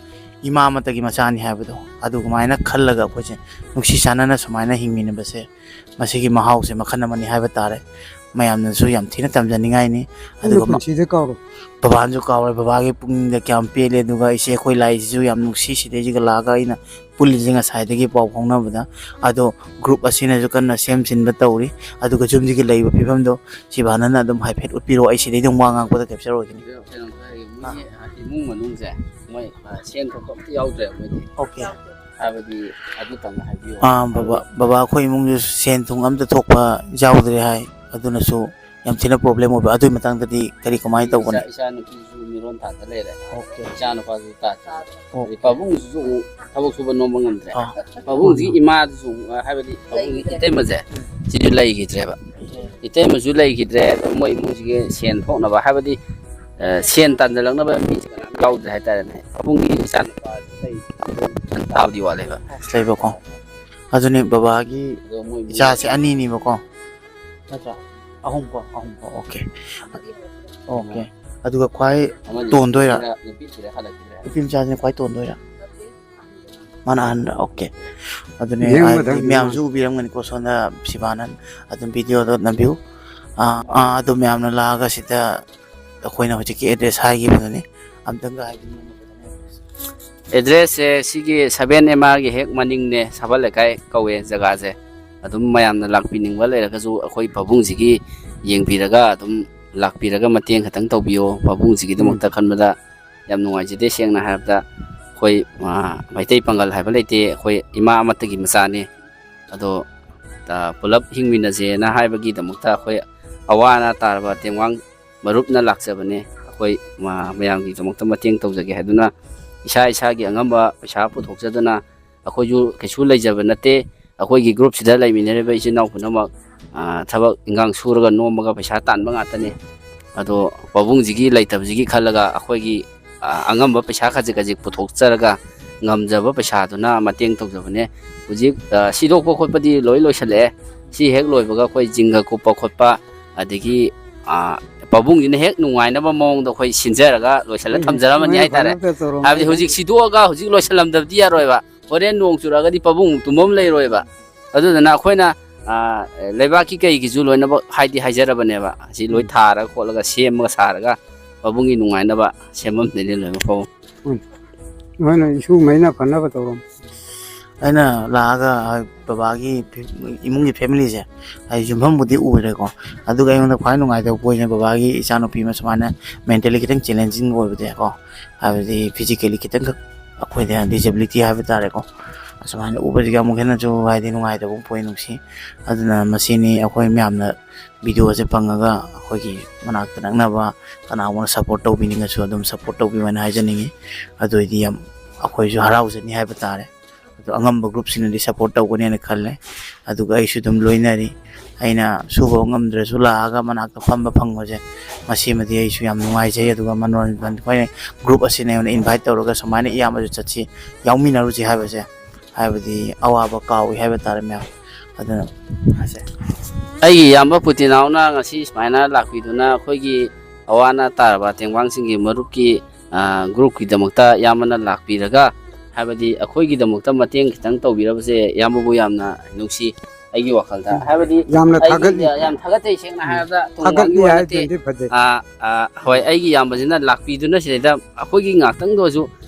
ꯏꯃꯥ ꯑꯃꯠꯇꯒꯤ ꯃꯆꯥꯅꯤ ꯍꯥꯏꯕꯗꯣ, ꯑꯗꯨꯃꯥꯏꯅ ꯈꯜꯂꯒ ꯑꯩꯈꯣꯏꯁꯦ ꯅꯨꯡꯁꯤ ꯆꯥꯟꯅꯅ ꯁꯨꯃꯥꯏꯅ ꯍꯤꯡꯃꯤꯟꯅꯕꯁꯦ, ꯃꯁꯤꯒꯤ ꯃꯍꯥꯎꯁꯦ ꯃꯈꯜ ꯑꯃꯅꯤ ꯍꯥꯏꯕ ꯇꯥꯔꯦ꯫ ꯃꯌꯥꯝꯅꯁꯨ ꯌꯥꯝ ꯊꯤꯅ ꯇꯝꯖꯅꯤꯡꯉꯥꯏꯅꯤ꯫ ꯑꯗꯨꯒ ꯃ-, ꯄꯨꯟꯁꯤꯗ ꯀꯥꯎꯔꯣꯏ꯫ ꯕꯕꯥꯅꯁꯨ ꯀꯥꯎꯔꯣꯏ, ꯕꯕꯥꯒꯤ ꯄꯨꯛꯅꯤꯡꯗ ꯀꯌꯥꯝ ꯄꯦꯜꯂꯦ꯫ ꯑꯗꯨꯒ ꯏꯆꯦ ꯑꯩꯈꯣꯏ ꯂꯥꯏꯁꯤꯁꯨ ꯌꯥꯝ ꯅꯨꯡꯁꯤ, ꯁꯤꯗꯩꯁꯤꯒ ꯂꯥꯛꯑꯒ ꯑꯩꯅ ꯄꯨꯜꯂꯤꯁꯦ ꯉꯁꯥꯏꯗꯒꯤ ꯄꯥꯎ ꯐꯥꯎꯅꯕꯗ꯫ ꯑꯗꯣ ꯒ꯭ꯔꯨꯞ ꯑꯁꯤꯅꯁꯨ ꯀꯟꯅ ꯁꯦꯝ ꯁꯤꯟꯕ ꯇꯧꯔꯤ꯫ ꯑꯗꯨꯒ ꯌꯨꯝꯁꯤꯒꯤ ꯂꯩꯕ ꯐꯤꯕꯝꯗꯣ ꯁꯤꯕꯥꯅꯅ ꯑꯗꯨꯝ ꯍꯥꯏꯐꯦꯠ ꯎꯠꯄꯤꯔꯣ, ꯑꯩ ꯁꯤꯗꯩ ꯑꯗꯨꯝ ꯋꯥ ꯉꯥꯡꯕꯗ ꯀꯦꯞꯆꯔ ꯑꯣꯏꯒꯅꯤ꯫ ꯀꯩꯅꯣ, ꯀꯩꯅꯣ, ꯃꯣꯏꯒꯤ, ꯑ, ꯏꯃꯨꯡ ꯃꯅꯨꯡꯁꯦ, ꯃꯣꯏ, ꯑ, ꯁꯦꯟ ꯊꯣꯛꯄ ꯑꯝꯇ ꯌꯥꯎꯗ꯭ꯔꯦ ꯃꯣꯏꯗꯤ꯫ ꯑꯣꯀꯦ꯫ ꯍꯥꯏꯕꯗꯤ ꯑꯗꯨ ꯇꯝꯅ ꯍꯥꯏꯕꯤꯌꯨ꯫ ꯑꯥ, ꯕꯕꯥ, ꯕꯕꯥ ꯑꯩꯈꯣꯏ ꯏꯃꯨꯡꯁꯨ ꯁꯦꯟ ꯊꯨꯝ ꯑꯝꯇ ꯊꯣꯛꯄ ꯌꯥꯎꯗ꯭ꯔꯦ ꯍꯥꯏ, ꯑꯗꯨꯅꯁꯨ ꯌꯥꯝ ꯊꯤꯅ ꯄ꯭ꯔꯣꯕ꯭ꯂꯦꯝ ꯑꯣꯏꯕ꯫ ꯑꯗꯨꯒꯤ ꯃꯇꯥꯡꯗꯗꯤ ꯀꯔꯤ ꯀꯃꯥꯏꯅ ꯇꯧꯒꯅꯤ? ꯏꯆꯥ, ꯏꯆꯥ ꯅꯨꯄꯤꯁꯨ ꯃꯤꯔꯣꯟ ꯊꯥꯗ ꯂꯩꯔꯦ꯫ ꯑꯣꯀꯦ꯫ ꯏꯆꯥ ꯅꯨꯄꯥꯁꯨ ꯇꯥꯗ꯭ꯔꯦ꯫ ꯑꯣꯀꯦ꯫ ꯑꯗꯩ ꯄꯥꯕꯨꯡꯁꯤꯁꯨ ꯑꯃꯨꯛ ꯊꯕꯛ ꯁꯨꯕ ꯅꯣꯝꯕ ꯉꯝꯗ꯭ꯔꯦ꯫ ꯑꯥ꯫ ꯄꯥꯕꯨꯡꯁꯤ ꯏꯃꯥꯗꯨꯁꯨ ꯑꯃꯨꯛ, ꯍꯥꯏꯕꯗꯤ ꯄꯥꯕꯨꯡꯒꯤ ꯏꯇꯩꯃꯁꯦ, ꯁꯤꯁꯨ ꯂꯩꯈꯤꯗ꯭ꯔꯦꯕ꯫ ꯏꯇꯩꯃꯁꯨ ꯂꯩꯈꯤꯗ꯭ꯔꯦ꯫ ꯑꯗꯣ ꯃꯣꯏ ꯏꯃꯨꯡꯁꯤꯒꯤ ꯁꯦꯟ ꯊꯣꯛꯅꯕ, ꯍꯥꯏꯕꯗꯤ, ꯑ, ꯁꯦꯟ ꯇꯥꯟꯁꯤꯜꯂꯛꯅꯕ ꯃꯤꯁꯦ ꯀꯅꯥꯝ ꯌꯥꯎꯗ꯭ꯔꯦ ꯍꯥꯏꯇꯥꯔꯦꯅꯦ꯫ ꯄꯥꯕꯨꯡꯒꯤ ꯏꯆꯥꯅꯨꯄꯥꯁꯨ ꯂꯩ, ꯇꯥꯕꯗꯤ ꯋꯥꯠꯂꯦꯕ꯫ ꯂꯩꯕꯀꯣ꯫ ꯑꯗꯨꯅꯤ ꯕꯕꯥꯒꯤ ꯑꯗꯣ ꯃꯣꯏ ꯏꯆꯥꯁꯦ ꯑꯅꯤꯅꯤꯕꯀꯣ꯫ ꯅꯠꯇ꯭ꯔꯥ? ꯑꯍꯨꯝꯀꯣ, ꯑꯍꯨꯝꯀꯣ꯫ ꯑꯣꯀꯦ꯫ ꯑꯣꯀꯦ꯫ ꯑꯗꯨꯒ ꯈ꯭ꯋꯥꯏ ꯇꯣꯟꯗꯣꯏꯔꯥ? ꯅꯨꯄꯤ ꯃꯆꯥꯁꯤꯅ ꯈ꯭ꯋꯥꯏ ꯇꯣꯟꯗꯣꯏꯔꯥ? ꯃꯥꯅ ꯑꯍꯟꯔ? ꯑꯣꯀꯦ꯫ ꯑꯗꯨꯅꯦ, ꯌꯦꯡꯕꯗꯪ ꯍꯥꯏꯗꯤ ꯃꯌꯥꯝꯁꯨ ꯎꯕꯤꯔꯝꯒꯅꯤꯀꯣ, ꯁꯣꯝꯗ ꯁꯤꯕꯥꯅꯟ ꯑꯗꯨꯝ ꯚꯤꯗꯤꯑꯣꯗꯣ ꯅꯝꯕꯤꯌꯨ꯫ ꯑꯥ, ꯑꯥ, ꯑꯗꯨ ꯃꯌꯥꯝꯅ ꯂꯥꯛꯑꯒ ꯁꯤꯗ ꯑꯩꯈꯣꯏꯅ ꯍꯧꯖꯤꯛꯀꯤ ꯑꯦꯗ꯭ꯔꯦꯁ ꯍꯥꯏꯈꯤꯕꯗꯨꯅꯤ꯫ ꯑꯝꯇꯪꯒ ꯍꯥꯏꯕꯤꯌꯨ꯫ ꯑꯦꯗ꯭ꯔꯦꯁꯁꯦ ꯁꯤꯒꯤ ꯁꯚꯦꯟ ꯑꯦꯝ ꯑꯥꯔꯒꯤ ꯍꯦꯛ ꯃꯅꯤꯡꯅꯦ, ꯁꯥꯕꯜ ꯂꯩꯀꯥꯏ ꯀꯧꯋꯦ ꯖꯒꯥꯁꯦ꯫ ꯑꯗꯨꯝ ꯃꯌꯥꯝꯅ ꯂꯥꯛꯄꯤꯅꯤꯡꯕ ꯂꯩꯔꯒꯁꯨ ꯑꯩꯈꯣꯏ ꯄꯥꯕꯨꯡꯁꯤꯒꯤ ꯌꯦꯡꯕꯤꯔꯒ ꯑꯗꯨꯝ ꯂꯥꯛꯄꯤꯔꯒ ꯃꯇꯦꯡ ꯈꯛꯇꯪ ꯇꯧꯕꯤꯌꯣ꯫ ꯄꯥꯕꯨꯡꯁꯤꯒꯤꯗꯃꯛꯇ ꯎꯝ꯫ ꯈꯟꯕꯗ ꯌꯥꯝ ꯅꯨꯡꯉꯥꯏꯖꯗꯦ꯫ ꯁꯦꯡꯅ ꯍꯥꯏꯔꯕꯗ ꯑꯩꯈꯣꯏ, ꯑ, ꯃꯩꯇꯩ ꯄꯥꯉꯜ ꯍꯥꯏꯕ ꯂꯩꯇꯦ꯫ ꯑꯩꯈꯣꯏ ꯏꯃꯥ ꯑꯃꯠꯇꯒꯤ ꯃꯆꯥꯅꯤ꯫ ꯑꯗꯣ, ꯑ, ꯄꯨꯂꯞ ꯍꯤꯡꯃꯤꯟꯅꯁꯦꯅ ꯍꯥꯏꯕꯒꯤꯗꯃꯛꯇ ꯑꯩꯈꯣꯏ ꯑꯋꯥ ꯑꯅꯥ ꯇꯥꯔꯕ ꯇꯦꯡꯋꯥꯡ ꯃꯔꯨꯞꯅ ꯂꯥꯛꯆꯕꯅꯦ꯫ ꯑꯩꯈꯣꯏ ꯃ-, ꯃꯌꯥꯝꯒꯤꯗꯃꯛꯇ ꯃꯇꯦꯡ ꯇꯧꯖꯒꯦ ꯍꯥꯏꯗꯨꯅ ꯏꯁꯥ ꯏꯁꯥꯒꯤ ꯑꯉꯝꯕ ꯄꯩꯁꯥ ꯄꯨꯊꯣꯛꯆꯗꯨꯅ, ꯑꯩꯈꯣꯏꯁꯨ ꯀꯩꯁꯨ ꯂꯩꯖꯕ ꯅꯠꯇꯦ꯫ ꯑꯩꯈꯣꯏꯒꯤ ꯒ꯭ꯔꯨꯞꯁꯤꯗ ꯂꯩꯃꯤꯟꯅꯔꯤꯕ ꯏꯆꯤꯟ ꯏꯅꯥꯎ ꯄꯨꯝꯅꯃꯛ, ꯑ, ꯊꯕꯛ ꯏꯟꯈꯥꯡ ꯁꯨꯔꯒ ꯅꯣꯝꯃꯒ ꯄꯩꯁꯥ ꯇꯥꯟꯕ ꯉꯥꯛꯇꯅꯤ꯫ ꯑꯗꯣ ꯄꯥꯕꯨꯡꯁꯤꯒꯤ ꯂꯩꯇꯕꯁꯤꯒꯤ ꯈꯜꯂꯒ ꯑꯩꯈꯣꯏꯒꯤ, ꯑ, ꯑꯉꯝꯕ ꯄꯩꯁꯥ ꯈꯖꯤꯛ ꯈꯖꯤꯛ ꯄꯨꯊꯣꯛꯆꯔꯒ ꯉꯝꯖꯕ ꯄꯩꯁꯥꯗꯨꯅ ꯃꯇꯦꯡ ꯇꯧꯖꯕꯅꯦ꯫ ꯍꯧꯖꯤꯛ, ꯑ, ꯁꯤꯗꯣꯛꯄ ꯈꯣꯠꯄꯗꯤ ꯂꯣꯏ ꯂꯣꯏꯁꯤꯜꯂꯛꯑꯦ꯫ ꯁꯤ ꯍꯦꯛ ꯂꯣꯏꯕꯒ ꯑꯩꯈꯣꯏ ꯖꯤꯡꯒ ꯀꯨꯞꯄ ꯈꯣꯠꯄ, ꯑꯗꯒꯤ, ꯑ, ꯄꯥꯕꯨꯡꯁꯤꯅ ꯍꯦꯛ ꯅꯨꯡꯉꯥꯏꯅꯕ ꯃꯑꯣꯡꯗ ꯑꯩꯈꯣꯏ ꯁꯤꯟꯖꯔꯒ ꯂꯣꯏꯁꯤꯜꯂ ꯊꯝꯖꯔꯝꯃꯅꯤ ꯍꯥꯏꯇꯥꯔꯦ꯫ ꯍꯥꯏꯕꯗꯤ ꯍꯧꯖꯤꯛ ꯁꯤꯗꯣꯛꯑꯒ ꯍꯧꯖꯤꯛ ꯂꯣꯏꯁꯤꯜꯂꯝꯗꯕꯗꯤ ꯌꯥꯔꯣꯏꯕ꯫ ꯍꯣꯔꯦꯟ ꯅꯣꯡ ꯆꯨꯔꯛꯑꯒꯗꯤ ꯄꯥꯕꯨꯡ ꯇꯨꯝꯐꯝ ꯂꯩꯔꯣꯏꯕ꯫ ꯑꯗꯨꯗꯨꯅ ꯑꯩꯈꯣꯏꯅ, ꯑ, ꯂꯩꯕꯥꯛꯀꯤ ꯀꯩꯒꯤꯁꯨ ꯂꯣꯏꯅꯃꯛ ꯍꯥꯏꯗꯤ ꯍꯥꯏꯖꯔꯕꯅꯦꯕ꯫ ꯑꯁꯤ ꯂꯣꯏ ꯎꯝ꯫ ꯊꯥꯔꯒ ꯈꯣꯠꯂꯒ ꯁꯦꯝꯃꯒ ꯁꯥꯔꯒ ꯄꯥꯕꯨꯡꯒꯤ ꯅꯨꯡꯉꯥꯏꯅꯕ ꯁꯦꯝꯐꯝꯗꯨꯅꯤ ꯂꯣꯏꯅꯃꯛ ꯄꯥꯕꯨꯡ꯫ ꯎꯝ꯫ ꯃꯣꯏꯅ ꯏꯁꯨ ꯃꯩꯅ ꯐꯅꯕ ꯇꯧꯔꯝꯃꯣ꯫ ꯑꯩꯅ ꯂꯥꯛꯑꯒ ꯕꯕꯥꯒꯤ ꯐꯦ-, ꯏꯃꯨꯡꯒꯤ ꯐꯦꯃꯤꯂꯤꯁꯦ ꯑꯩ ꯌꯨꯝꯐꯝꯕꯨꯗꯤ ꯎꯔꯦꯀꯣ꯫ ꯑꯗꯨꯒ ꯑꯩꯉꯣꯟꯗ ꯈ꯭ꯋꯥꯏ ꯅꯨꯡꯉꯥꯏꯇꯕ ꯄꯣꯏꯟꯁꯦ ꯕꯕꯥꯒꯤ ꯏꯆꯥꯅꯨꯄꯤ ꯑꯃ ꯁꯨꯃꯥꯏꯅ ꯃꯦꯟꯇꯦꯜꯂꯤ ꯈꯤꯇꯪ ꯆꯦꯂꯦꯟꯖꯤꯡ ꯑꯣꯏꯕꯁꯦꯀꯣ꯫ ꯍꯥꯏꯕꯗꯤ ꯐꯤꯖꯤꯀꯦꯜꯂꯤ ꯈꯤꯇꯪꯈꯛ ꯑꯩꯈꯣꯏꯗ ꯗꯤꯁꯦꯕꯤꯂꯤꯇꯤ ꯍꯥꯏꯕ ꯇꯥꯔꯦꯀꯣ꯫ ꯑꯁꯨꯃꯥꯏꯅ ꯎꯕꯁꯤꯒ ꯑꯃꯨꯛ ꯍꯦꯟꯅꯁꯨ ꯍꯥꯏꯗꯤ ꯅꯨꯡꯉꯥꯏꯇꯕ ꯄꯣꯏꯟ ꯅꯨꯡꯁꯤ꯫ ꯑꯗꯨꯅ ꯃꯁꯤꯅꯤ ꯑꯩꯈꯣꯏ ꯃꯌꯥꯝꯅ ꯚꯤꯗꯤꯑꯣꯁꯦ ꯐꯪꯉꯒ ꯑꯩꯈꯣꯏꯒꯤ ꯃꯅꯥꯛꯇ ꯅꯛꯅꯕ ꯀꯅꯥꯒꯨꯝꯕꯅ ꯁꯞꯄꯣꯔꯠ ꯇꯧꯕꯤꯅꯤꯡꯉꯁꯨ ꯑꯗꯨꯝ ꯁꯞꯄꯣꯔꯠ ꯇꯧꯕꯤꯌꯨ ꯍꯥꯏꯅ ꯍꯥꯏꯖꯅꯤꯡꯉꯤ꯫ ꯑꯗꯨ ꯑꯣꯏꯗꯤ ꯌꯥꯝ ꯑꯩꯈꯣꯏꯁꯨ ꯍꯔꯥꯎꯖꯅꯤ ꯍꯥꯏꯕ ꯇꯥꯔꯦ꯫ ꯑꯗꯣ ꯑꯉꯝꯕ ꯒ꯭ꯔꯨꯞꯁꯤꯅꯗꯤ ꯁꯞꯄꯣꯔꯠ ꯇꯧꯒꯅꯦꯅ ꯈꯜꯂꯦ꯫ ꯑꯗꯨꯒ ꯑꯩꯁꯨ ꯑꯗꯨꯝ ꯂꯣꯏꯅꯔꯤ꯫ ꯑꯩꯅ ꯁꯨꯕ ꯉꯝꯗ꯭ꯔꯁꯨ ꯂꯥꯛꯑꯒ ꯃꯅꯥꯛꯇ ꯐꯝꯕ ꯐꯪꯕꯁꯦ, ꯃꯁꯤꯃꯗꯤ ꯑꯩꯁꯨ ꯌꯥꯝ ꯅꯨꯡꯉꯥꯏꯖꯩ꯫ ꯑꯗꯨꯒ ꯃꯅꯣꯔꯟꯖꯟ ꯑꯩꯈꯣꯏꯅ ꯒ꯭ꯔꯨꯞ ꯑꯁꯤꯅ ꯑꯩꯉꯣꯟꯗ ꯏꯟꯚꯥꯏꯠ ꯇꯧꯔꯒ ꯁꯨꯃꯥꯏꯅ ꯏꯌꯥꯝꯕꯁꯨ ꯆꯠꯁꯤ, ꯌꯥꯎꯃꯤꯟꯅꯔꯨꯁꯤ ꯍꯥꯏꯕꯁꯦ, ꯍꯥꯏꯕꯗꯤ ꯑꯋꯥꯕ ꯀꯥꯎꯏ ꯍꯥꯏꯕ ꯇꯥꯔꯦ ꯃꯌꯥꯝ꯫ ꯑꯗꯨꯅ ꯍꯥꯏꯁꯦ꯫ ꯑꯩꯒꯤ ꯏꯌꯥꯝꯕ ꯄꯨꯇꯤꯅꯥꯎꯅ ꯉꯁꯤ ꯁꯨꯃꯥꯏꯅ ꯂꯥꯛꯄꯤꯗꯨꯅ ꯑꯩꯈꯣꯏꯒꯤ ꯑꯋꯥ ꯑꯅꯥ ꯇꯥꯔꯕ ꯇꯦꯡꯕꯥꯡꯁꯤꯡꯒꯤ ꯃꯔꯨꯞꯀꯤ, ꯑ, ꯒ꯭ꯔꯨꯞꯀꯤꯗꯃꯛꯇ ꯏꯌꯥꯝꯕꯅ ꯂꯥꯛꯄꯤꯔꯒ, ꯍꯥꯏꯕꯗꯤ ꯑꯩꯈꯣꯏꯒꯤꯗꯃꯛꯇ ꯃꯇꯦꯡ ꯈꯤꯇꯪ ꯇꯧꯕꯤꯔꯕꯁꯦ ꯏꯌꯥꯝꯕꯕꯨ ꯌꯥꯝꯅ ꯅꯨꯡꯁꯤ꯫ ꯑꯩꯒꯤ ꯋꯥꯈꯜꯗ, ꯎꯝ꯫ ꯍꯥꯏꯕꯗꯤ ꯌꯥꯝꯅ ꯑꯩꯒꯤ ꯊꯥꯒꯠꯂꯤ꯫ ꯌꯥꯝ ꯊꯥꯒꯠꯆꯩ, ꯁꯦꯡꯅ ꯎꯝ꯫ ꯍꯥꯏꯔꯕꯗ ꯊꯣꯡ ꯊꯥꯒꯠꯂꯤ ꯋꯥꯡꯒꯤ ꯋꯥ ꯅꯠꯇꯦ꯫ ꯍꯥꯏꯗꯨꯅꯗꯤ ꯐꯖꯩ꯫ ꯑ, ꯑ, ꯍꯣꯏ, ꯑꯩꯒꯤ ꯏꯌꯥꯝꯕꯁꯤꯅ ꯂꯥꯛꯄꯤꯗꯨꯅ ꯁꯤꯗꯩꯗ ꯑꯩꯈꯣꯏꯒꯤ ꯉꯥꯛꯇꯪꯗ ꯑꯣꯏꯔꯁꯨ,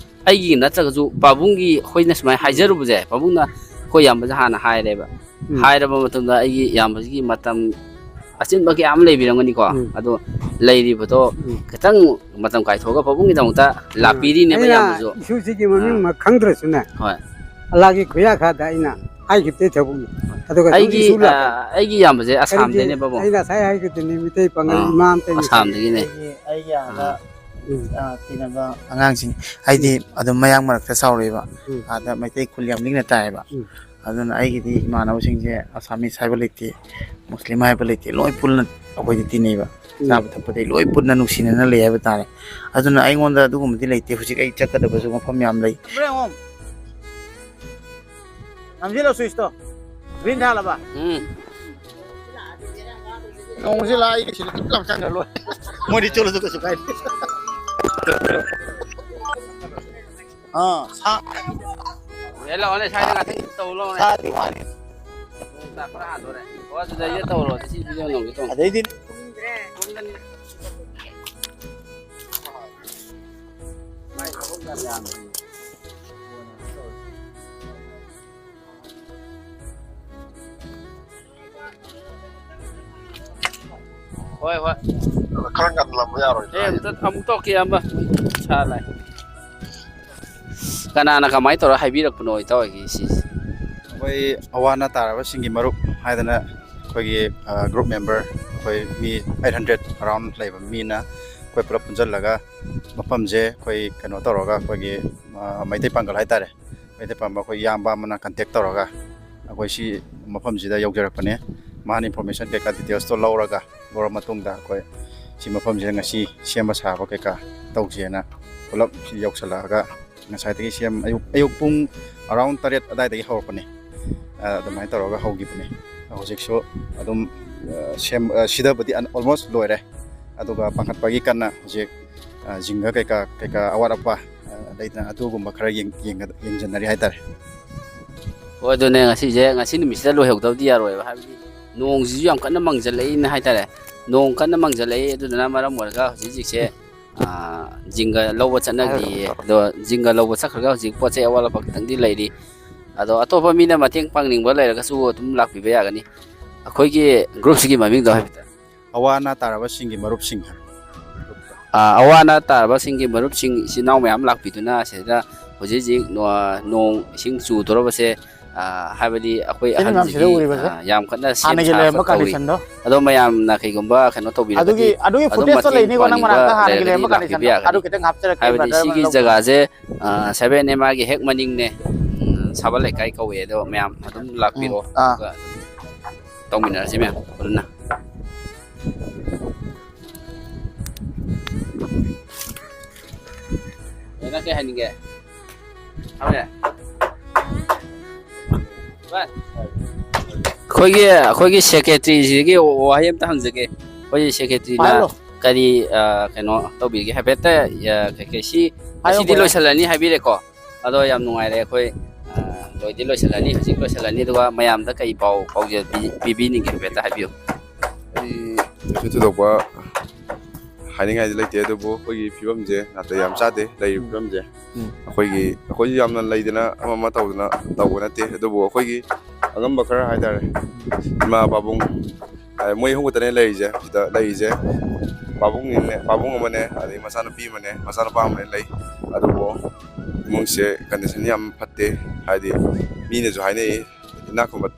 ꯑꯩꯒꯤ ꯅꯠꯇ꯭ꯔꯒꯁꯨ ꯄꯥꯕꯨꯡꯒꯤ ꯑꯩꯈꯣꯏꯅ ꯁꯨꯃꯥꯏꯅ ꯍꯥꯏꯖꯔꯨꯕꯁꯦ, ꯄꯥꯕꯨꯡꯅ ꯑꯩꯈꯣꯏ ꯏꯌꯥꯝꯕꯁꯦ ꯍꯥꯟꯅ ꯍꯥꯏꯔꯦꯕ꯫ ꯎꯝ꯫ ꯍꯥꯏꯔꯕ ꯃꯇꯨꯡꯗ ꯑꯩꯒꯤ ꯏꯌꯥꯝꯕꯁꯤꯒꯤ ꯃꯇꯝ ꯑꯆꯤꯟꯕ ꯀꯌꯥ ꯑꯃ ꯂꯩꯕꯤꯔꯝꯒꯅꯤꯀꯣ꯫ ꯎꯝ꯫ ꯑꯗꯣ ꯂꯩꯔꯤꯕꯗꯣ ꯎꯝ꯫ ꯈꯤꯇꯪ ꯃꯇꯝ ꯀꯥꯏꯊꯣꯛꯑꯒ ꯄꯥꯕꯨꯡꯒꯤꯗꯃꯛꯇ ꯎꯝ꯫ ꯂꯥꯛꯄꯤꯔꯤꯅꯦꯕ ꯑꯩꯅ ꯏꯌꯥꯝꯕꯁꯨ꯫ ꯏꯁꯨꯁꯤꯒꯤ ꯃꯃꯤꯡ ꯑꯥ꯫ ꯃ-, ꯈꯪꯗ꯭ꯔꯁꯨꯅꯦ, ꯍꯣꯏ꯫ ꯑꯜꯂꯥꯒꯤ ꯈꯨꯌꯥꯈꯥꯗ ꯑꯩꯅ ꯍꯥꯏꯈꯤꯕꯗꯩ ꯊꯕꯛꯅꯤ꯫ ꯑꯗꯨꯒ ꯑꯗꯨꯝ ꯑꯩꯒꯤ, ꯏꯁꯨ ꯂꯥꯛꯄꯅꯤ꯫ ꯑ, ꯑꯩꯒꯤ ꯏꯌꯥꯝꯕꯁꯦ ꯀꯔꯤꯒꯤ ꯑꯁꯥꯝꯗꯩꯅꯦ, ꯄꯥꯕꯨꯡ꯫ ꯑꯩꯅ ꯉꯁꯥꯏ ꯍꯥꯏꯈꯤꯕꯗꯨꯅꯤ, ꯃꯤꯇꯩ ꯄꯥꯉꯜ ꯑꯥ, ꯏꯃꯥ ꯑꯝꯇ ꯏꯃꯥ ꯑꯁꯥꯝꯗꯒꯤꯅꯦ꯫ ꯑꯩꯒꯤ, ꯑꯩꯒꯤ ꯑꯥꯗ, ꯑꯥ꯫ ꯎꯝ꯫ ꯑ, ꯇꯤꯟꯅꯕ ꯑꯉꯥꯡꯁꯤꯡ, ꯍꯥꯏꯗꯤ ꯎꯝ꯫ ꯑꯗꯨꯝ ꯃꯌꯥꯡ ꯃꯔꯛꯇ ꯆꯥꯎꯔꯛꯑꯦꯕ꯫ ꯎꯝ꯫ ꯑꯥꯗ ꯃꯩꯇꯩ ꯈꯨꯜ ꯌꯥꯝ ꯂꯤꯛꯅ ꯇꯥꯏꯌꯦꯕ꯫ ꯎꯝ꯫ ꯑꯗꯨꯅ ꯑꯩꯒꯤꯗꯤ ꯏꯃꯥꯟꯅꯕꯁꯤꯡꯁꯦ ꯑꯁꯥꯃꯤꯁ ꯍꯥꯏꯕ ꯂꯩꯇꯦ, ꯃꯨꯁꯂꯤꯝ ꯍꯥꯏꯕ ꯂꯩꯇꯦ, ꯂꯣꯏ ꯄꯨꯟꯅ ꯑꯩꯈꯣꯏꯗꯤ ꯇꯤꯟꯅꯩꯕ꯫ ꯎꯝ꯫ ꯆꯥꯕ ꯊꯛꯄꯗꯩ ꯂꯣꯏ ꯄꯨꯟꯅ ꯅꯨꯡꯁꯤꯅꯅ ꯂꯩ ꯍꯥꯏꯕ ꯇꯥꯔꯦ꯫ ꯑꯗꯨꯅ ꯑꯩꯉꯣꯟꯗ ꯑꯗꯨꯒꯨꯝꯕꯗꯤ ꯂꯩꯇꯦ꯫ ꯍꯧꯖꯤꯛ ꯑꯩ ꯆꯠꯀꯗꯕꯁꯨ ꯃꯐꯝ ꯌꯥꯝ ꯂꯩ꯫ ꯅꯝꯁꯤꯜꯂꯣ switch ꯇꯣ꯫ Green ꯊꯥꯜꯂꯕ? ꯎꯝ꯫ ꯅꯣꯡꯁꯤ ꯂꯥꯛꯏ, ꯁꯤꯗ ꯇꯨꯞ ꯂꯥꯎ ꯆꯪꯈ꯭ꯔ ꯂꯣꯏꯔꯦ꯫ ꯃꯣꯏꯗꯤ ꯆꯣꯠꯂꯁꯨ ꯀꯩꯁꯨ ꯀꯥꯏꯗꯦ꯫ ꯑꯥ, ꯁꯥ-, ꯍꯦ, ꯂꯥꯛꯑꯣꯅꯦ, ꯁ꯭ꯋꯥꯏꯗ ꯉꯥꯛꯇꯪ ꯇꯧ ꯂꯥꯛꯑꯣꯅꯦ꯫ ꯁꯥꯗꯤ ꯋꯥꯅꯤ꯫ ꯅꯣꯡ ꯇꯥꯔꯛꯄꯅ ꯍꯥꯟꯗꯣꯔꯦ꯫ ꯑꯣ, ꯑꯗꯨꯗ ꯑꯩꯁꯦ ꯇꯧꯔꯣ, ꯑꯗꯨ ꯁꯤ video ꯅꯝꯒꯦ ꯇꯧꯅꯤ꯫ ꯑꯗꯩꯗꯤ ꯍꯣꯏ, ꯍꯣꯏ꯫ ꯈꯔ ꯉꯟꯂꯝꯕ ꯌꯥꯔꯣꯏꯗ꯭ꯔꯥ? ꯑꯦ, ꯑꯝꯇ ꯑꯃꯨꯛ ꯇꯧꯔꯛꯀꯦ, ꯏꯌꯥꯝꯕ꯫ ꯁꯥ ꯂꯥꯛꯑꯦ꯫ ꯀꯅꯥꯅ ꯀꯃꯥꯏꯅ ꯇꯧꯔ ꯍꯥꯏꯕꯤꯔꯛꯄꯅꯣ, ꯏꯇꯥꯎ ꯍꯣꯏꯒꯤ ꯁꯤꯁꯦ? ꯑꯩꯈꯣꯏ ꯑꯋꯥ ꯑꯅꯥ ꯇꯥꯔꯕꯁꯤꯡꯒꯤ ꯃꯔꯨꯞ ꯍꯥꯏꯗꯅ ꯑꯩꯈꯣꯏꯒꯤ, ꯑ, group member ꯑꯩꯈꯣꯏ ꯃꯤ eight hundred around ꯂꯩꯕ ꯃꯤꯅ ꯑꯩꯈꯣꯏ ꯄꯨꯂꯞ ꯄꯨꯟꯁꯤꯜꯂꯒ ꯃꯐꯝꯁꯦ ꯑꯩꯈꯣꯏ ꯀꯩꯅꯣ ꯇꯧꯔꯒ ꯑꯩꯈꯣꯏꯒꯤ, ꯑ, ꯃꯩꯇꯩ ꯄꯥꯡꯒꯜ ꯍꯥꯏꯇꯥꯔꯦ, ꯃꯩꯇꯩ ꯄꯥꯡꯒꯜ ꯑꯩꯈꯣꯏ ꯏꯌꯥꯝꯕ ꯑꯃꯅ contact ꯇꯧꯔꯒ ꯑꯩꯈꯣꯏ ꯁꯤ ꯃꯐꯝꯁꯤꯗ ꯌꯧꯖꯔꯛꯄꯅꯦ꯫ ꯃꯥꯅ information ꯀꯩꯀꯥ details ꯇꯣ ꯂꯧꯔꯒ, ꯂꯧꯔ ꯃꯇꯨꯡꯗ ꯑꯩꯈꯣꯏ ꯁꯤ ꯃꯐꯝꯁꯤꯗ ꯉꯁꯤ ꯁꯦꯝꯕ ꯁꯥꯕ ꯀꯩꯀꯥ ꯇꯧꯁꯦꯅ ꯄꯨꯂꯞ ꯁꯤ ꯌꯧꯁꯜꯂꯛꯑꯒ ꯉꯁꯥꯏꯗꯒꯤ ꯁꯦꯝ-, ꯑꯌꯨꯛ, ꯑꯌꯨꯛ ꯄꯨꯡ around ꯇꯔꯦꯠ ꯑꯗꯥꯏꯗꯒꯤ ꯍꯧꯔꯛꯄꯅꯦ꯫ ꯑ, ꯑꯗꯨꯃꯥꯏꯅ ꯇꯧꯔꯒ ꯍꯧꯈꯤꯕꯅꯦ꯫ ꯍꯧꯖꯤꯛꯁꯨ ꯑꯗꯨꯝ, ꯑ, ꯁꯦꯝ-, ꯑ, ꯁꯤꯗꯕꯨꯗꯤ ꯑꯟ-, almost ꯂꯣꯏꯔꯦ꯫ ꯑꯗꯨꯒ ꯄꯥꯡꯈꯠꯄꯒꯤ ꯀꯟꯅ ꯍꯧꯖꯤꯛ, ꯑ, ꯖꯤꯡꯒ ꯀꯩꯀꯥ, ꯀꯩꯀꯥ ꯑꯋꯥꯠ ꯑꯄꯥ, ꯑ, ꯂꯩꯗꯅ, ꯑꯗꯨꯒꯨꯝꯕ ꯈꯔ ꯌꯦꯡ-, ꯌꯦꯡꯒ-, ꯌꯦꯡꯁꯤꯟꯅꯔꯤ ꯍꯥꯏꯇꯥꯔꯦ꯫ ꯍꯣꯏ, ꯑꯗꯨꯅꯦ, ꯉꯁꯤꯁꯦ, ꯉꯁꯤ ꯅꯨꯃꯤꯠꯁꯤꯗ ꯂꯣꯏꯍꯧꯗꯕꯗꯤ ꯌꯥꯔꯣꯏꯕ, ꯍꯥꯏꯕꯗꯤ ꯅꯣꯡꯁꯤꯁꯨ ꯌꯥꯝ ꯀꯟꯅ ꯃꯪꯁꯤꯜꯂꯛꯏꯅ ꯍꯥꯏꯇꯥꯔꯦ꯫ ꯅꯣꯡ ꯀꯟꯅ ꯃꯪꯁꯤꯜꯂꯛꯏ, ꯑꯗꯨꯗꯨꯅ ꯃꯔꯝ ꯑꯣꯏꯔꯒ ꯍꯧꯖꯤꯛ ꯍꯧꯖꯤꯛꯁꯦ, ꯑ, ꯖꯤꯡꯒ ꯂꯧꯕ ꯆꯠꯅꯗ꯭ꯔꯤꯌꯦ꯫ ꯑꯗꯣ ꯖꯤꯡꯒ ꯂꯧꯕ ꯆꯠꯈ꯭ꯔꯒ ꯍꯧꯖꯤꯛ ꯄꯣꯠ ꯆꯩ ꯑꯋꯥꯠ ꯑꯄꯥ ꯈꯤꯇꯪꯗꯤ ꯂꯩꯔꯤ꯫ ꯑꯗꯣ ꯑꯇꯣꯞꯄ ꯃꯤꯅ ꯃꯇꯦꯡ ꯄꯥꯡꯅꯤꯡꯕ ꯂꯩꯔꯒꯁꯨ ꯑꯗꯨꯝ ꯂꯥꯛꯄꯤꯕ ꯌꯥꯒꯅꯤ꯫ ꯑꯩꯈꯣꯏꯒꯤ groupꯁꯤꯒꯤ ꯃꯃꯤꯡꯗꯣ ꯍꯥꯏꯐꯦꯠꯇ꯫ ꯑꯋꯥ ꯑꯅꯥ ꯇꯥꯔꯕꯁꯤꯡꯒꯤ ꯃꯔꯨꯞꯁꯤꯡ ꯍꯥꯏꯕ꯫ ꯑꯥ, ꯑꯋꯥ ꯑꯅꯥ ꯇꯥꯔꯕꯁꯤꯡꯒꯤ ꯃꯔꯨꯞꯁꯤꯡ, ꯏꯆꯤꯟ ꯏꯅꯥꯎ ꯃꯌꯥꯝ ꯂꯥꯛꯄꯤꯗꯨꯅ ꯁꯤꯗ ꯍꯧꯖꯤꯛ ꯍꯧꯖꯤꯛ ꯅꯣ-, ꯅꯣꯡ ꯏꯁꯤꯡ ꯆꯨꯗꯣꯔꯕꯁꯦ, ꯑꯥ, ꯍꯥꯏꯕꯗꯤ ꯑꯩꯈꯣꯏ ꯁꯤꯅ ꯃꯌꯥꯝꯁꯤꯗ ꯑꯍꯟꯁꯤꯡꯒꯤ, ꯎꯔꯤꯕꯁꯦ ꯑꯥ, ꯌꯥꯝ ꯀꯟꯅ ꯁꯦꯝ ꯍꯥꯟꯅꯒꯤ ꯁꯥꯕ ꯂꯩꯔꯝꯕ ꯇꯧꯔꯤ꯫ Conditionꯗꯣ꯫ ꯑꯗꯣ ꯃꯌꯥꯝꯅ ꯀꯩꯒꯨꯝꯕ ꯀꯩꯅꯣ ꯇꯧꯕꯤꯔꯒꯗꯤ, ꯑꯗꯨꯒꯤ, ꯑꯗꯨꯒꯤ ꯑꯗꯨꯝ footage ꯇꯣ ꯃꯇꯦꯡ ꯂꯩꯅꯤꯀꯣ, ꯅꯪ ꯄꯥꯡꯅꯤꯡꯕ ꯃꯅꯥꯛꯇ ꯍꯥꯟꯅꯒꯤ ꯂꯩꯔꯒꯗꯤ ꯂꯩꯔꯝꯕ ꯂꯥꯛꯄꯤꯕ condition ꯗꯣ꯫ ꯌꯥꯒꯅꯤ꯫ ꯑꯗꯨ ꯈꯤꯇꯪ ꯍꯥꯞꯆꯔꯛꯀꯦ, ꯍꯥꯏꯕꯗꯤ brother ꯁꯤꯒꯤ ꯃꯅꯥꯛ ꯂꯧꯕ꯫ ꯖꯒꯥꯁꯦ, ꯑꯥ, seven M R ꯒꯤ ꯍꯦꯛ ꯃꯅꯤꯡꯅꯦ꯫ ꯎꯝ, ꯁꯥꯕꯜ ꯂꯩꯀꯥꯏ ꯀꯧꯋꯦ꯫ ꯑꯗꯣ ꯃꯌꯥꯝ ꯑꯗꯨꯝ ꯎꯝ, ꯂꯥꯛꯄꯤꯔꯣ꯫ ꯑꯥ꯫ ꯑꯗꯨꯒ ꯇꯧꯃꯤꯟꯅꯔꯁꯤ ꯃꯌꯥꯝ ꯄꯨꯟꯅ꯫ ꯑꯦ, ꯅꯪ ꯀꯩ ꯍꯥꯏꯅꯤꯡꯒꯦ? ꯍꯥꯏꯔꯦ? ꯚꯥꯏ꯫ ꯑꯩꯈꯣꯏꯒꯤ, ꯑꯩꯈꯣꯏꯒꯤ secretaryꯁꯤꯒꯤ ꯋꯥꯍꯩ ꯑꯝꯇ ꯍꯪꯖꯒꯦ꯫ ꯑꯩꯈꯣꯏꯒꯤ secretaryꯅ ꯍꯥꯏꯔꯣ꯫ ꯀꯔꯤ, ꯑ, ꯀꯩꯅꯣ ꯇꯧꯕꯤꯒꯦ? ꯍꯥꯏꯐꯦꯠꯇ, ꯑ, ꯀꯩꯀꯩ ꯁꯤ, ꯍꯥꯏꯌꯣ, ꯉꯁꯤꯗꯤ brother꯫ ꯂꯣꯏꯁꯤꯜꯂꯅꯤ ꯍꯥꯏꯕꯤꯔꯦꯀꯣ? ꯑꯗꯣ ꯌꯥꯝ ꯅꯨꯡꯉꯥꯏꯔꯦ ꯑꯩꯈꯣꯏ, ꯑ, ꯂꯣꯏꯗꯤ ꯂꯣꯏꯁꯤꯜꯂꯅꯤ, ꯍꯧꯖꯤꯛ ꯂꯣꯏꯁꯤꯜꯂꯅꯤ꯫ ꯑꯗꯨꯒ ꯃꯌꯥꯝꯗ ꯀꯩ ꯄꯥꯎ ꯄꯥꯎꯖꯦꯜ ꯄꯤ-, ꯄꯤꯕꯤꯅꯤꯡꯒꯦ ꯍꯥꯏꯐꯦꯠꯇ ꯍꯥꯏꯕꯤꯌꯨ꯫ ꯑꯩ ꯀꯩꯁꯨ ꯊꯣꯏꯗꯣꯛꯄ ꯍꯥꯏꯅꯤꯡꯉꯥꯏꯗꯤ ꯂꯩꯇꯦ, ꯑꯗꯨꯕꯨ ꯑꯩꯈꯣꯏꯒꯤ ꯐꯤꯕꯝꯁꯦ ꯅꯥꯇꯩ ꯌꯥꯝ ꯆꯥꯗꯦ, ꯂꯩꯔꯤꯕ ꯎꯝ꯫ ꯐꯤꯕꯝꯁꯦ꯫ ꯎꯝ꯫ ꯑꯩꯈꯣꯏꯒꯤ, ꯑꯩꯈꯣꯏꯁꯨ ꯌꯥꯝꯅ ꯂꯩꯗꯅ ꯑꯃ ꯑꯃ ꯇꯧꯗꯅ ꯇꯧꯕ ꯅꯠꯇꯦ, ꯑꯗꯨꯕꯨ ꯑꯩꯈꯣꯏꯒꯤ ꯑꯉꯝꯕ ꯈꯔ ꯍꯥꯏꯇꯥꯔꯦ, ꯏꯃꯥ, ꯄꯥꯕꯨꯡ, ꯑ, ꯃꯣꯏ ꯑꯍꯨꯝ ꯈꯛꯇꯅꯦ ꯂꯩꯔꯤꯁꯦ꯫ ꯁꯤꯗ ꯂꯩꯔꯤꯁꯦ ꯄꯥꯕꯨꯡꯅꯤꯅꯦ, ꯄꯥꯕꯨꯡ ꯑꯃꯅꯦ, ꯑꯗꯩ ꯃꯆꯥꯅꯨꯄꯤ ꯑꯃꯅꯦ, ꯃꯆꯥꯅꯨꯄꯥ ꯑꯃꯅꯦ ꯂꯩ꯫ ꯑꯗꯨꯕꯨ ꯏꯃꯨꯡꯁꯦ condition ꯌꯥꯝ ꯐꯠꯇꯦ, ꯍꯥꯏꯗꯤ ꯃꯤꯅꯁꯨ ꯍꯥꯏꯅꯩ, ꯏꯅꯥꯛ ꯈꯨꯟꯕ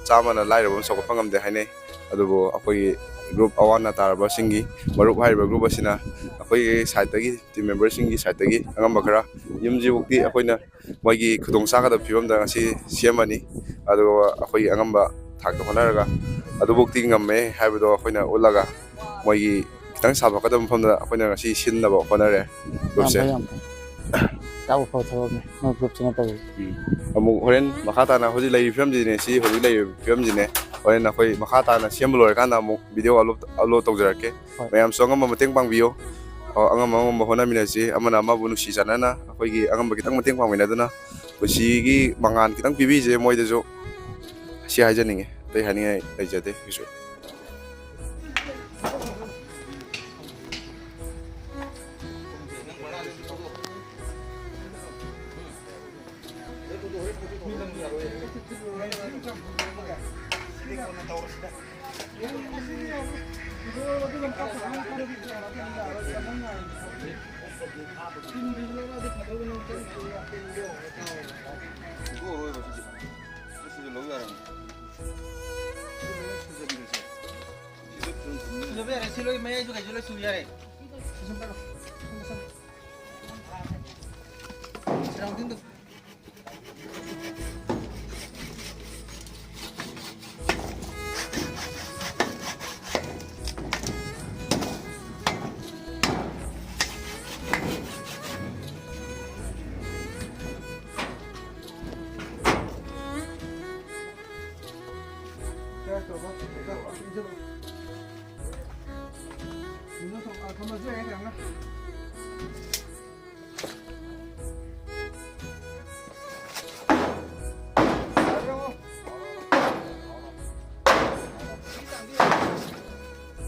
ꯆꯥꯝꯃꯅ ꯂꯥꯏꯔꯕ ꯑꯃ ꯆꯥꯎꯈꯠꯄ ꯉꯝꯗꯦ ꯍꯥꯏꯅꯩ꯫ ꯑꯗꯨꯕꯨ ꯑꯩꯈꯣꯏꯒꯤ group ꯑꯋꯥ ꯑꯅꯥ ꯇꯥꯔꯕꯁꯤꯡꯒꯤ ꯃꯔꯨꯞ ꯍꯥꯏꯔꯤꯕ group ꯑꯁꯤꯅ ꯑꯩꯈꯣꯏꯒꯤ sideꯇꯒꯤ, team memberꯁꯤꯡꯒꯤ sideꯇꯒꯤ ꯑꯉꯝꯕ ꯈꯔ, ꯌꯨꯝꯁꯤꯐꯥꯎꯗꯤ ꯑꯩꯈꯣꯏꯅ ꯃꯣꯏꯒꯤ ꯈꯨꯗꯣꯡ ꯆꯥꯒꯗꯕ ꯐꯤꯕꯝꯗ ꯉꯁꯤ ꯁꯦꯝꯃꯅꯤ꯫ ꯑꯗꯨꯒ ꯑꯩꯈꯣꯏꯒꯤ ꯑꯉꯝꯕ ꯊꯥꯛꯇ ꯍꯣꯠꯅꯔꯒ ꯑꯗꯨꯐꯥꯎꯗꯤ ꯉꯝꯃꯦ ꯍꯥꯏꯕꯗꯣ ꯑꯩꯈꯣꯏꯅ ꯎꯠꯂꯒ ꯃꯣꯏꯒꯤ ꯈꯤꯇꯪ ꯁꯥꯐꯒꯗꯕ ꯃꯐꯝꯗ ꯑꯩꯈꯣꯏꯅ ꯉꯁꯤ ꯁꯤꯟꯅꯕ ꯍꯣꯠꯅꯔꯦ ꯌꯥꯝ groupꯁꯦ꯫ ꯐꯩ, ꯌꯥꯝ ꯐꯩ꯫ ꯌꯥꯝ ꯐꯕ ꯊꯕꯛꯅꯤ ꯅꯣꯏ groupꯁꯤꯅ ꯇꯧꯔꯤꯁꯦ꯫ ꯎꯝ꯫ ꯑꯃꯨꯛ ꯍꯣꯔꯦꯟ ꯃꯈꯥ ꯇꯥꯅ ꯍꯧꯖꯤꯛ ꯂꯩꯔꯤꯕ ꯐꯤꯕꯝꯁꯤꯅꯦ, ꯁꯤ ꯍꯧꯖꯤꯛ ꯂꯩꯔꯤꯕ ꯐꯤꯕꯝꯁꯤꯅꯦ꯫ ꯍꯣꯔꯦꯟ ꯑꯩꯈꯣꯏ ꯃꯈꯥ ꯇꯥꯅ ꯁꯦꯝꯕ ꯂꯣꯏꯔꯀꯥꯟꯗ ꯑꯃꯨꯛ ꯚꯤꯗꯤꯑꯣ ꯑꯞꯂꯣꯗ ꯑꯞꯂꯣꯗ ꯇꯧꯖꯔꯛꯀꯦ꯫ ꯍꯣꯏ꯫ ꯃꯌꯥꯝꯁꯨ ꯑꯉꯝꯕ ꯃꯇꯦꯡ ꯄꯥꯡꯕꯤꯌꯨ꯫ ꯑ, ꯑꯉꯝꯕ ꯑꯉꯝꯕ ꯍꯣꯠꯅꯃꯤꯟꯅꯁꯤ꯫ ꯑꯃꯅ ꯑꯃꯕꯨ ꯅꯨꯡꯁꯤ ꯆꯥꯟꯅꯅ ꯑꯩꯈꯣꯏꯒꯤ ꯑꯉꯝꯕ ꯈꯤꯇꯪ ꯃꯇꯦꯡ ꯄꯥꯡꯃꯤꯟꯅꯗꯨꯅ ꯄꯨꯟꯁꯤꯒꯤ ꯃꯉꯥꯜ ꯈꯤꯇꯪ ꯄꯤꯕꯤꯁꯦ ꯃꯣꯏꯗꯁꯨ꯫ ꯁꯤ ꯍꯥꯏꯖꯅꯤꯡꯉꯤ꯫ ꯑꯇꯩ ꯍꯥꯏꯅꯤꯡꯉꯥꯏ ꯂꯩꯖꯗꯦ ꯀꯩꯁꯨ꯫ ꯁꯨꯖꯕ ꯌꯥꯔꯦ, ꯁꯤ ꯂꯣꯏ ꯃꯌꯥꯏꯁꯨ ꯀꯩꯁꯨ ꯂꯣꯏ ꯁꯨ ꯌꯥꯔꯦ꯫ ꯁꯨꯝ ꯄꯥꯏꯔꯣ꯫ ꯁꯨꯝ ꯄꯥꯏꯁꯜꯂꯣ꯫ ꯁꯔꯥꯎꯟꯗꯤꯡꯗꯣ꯫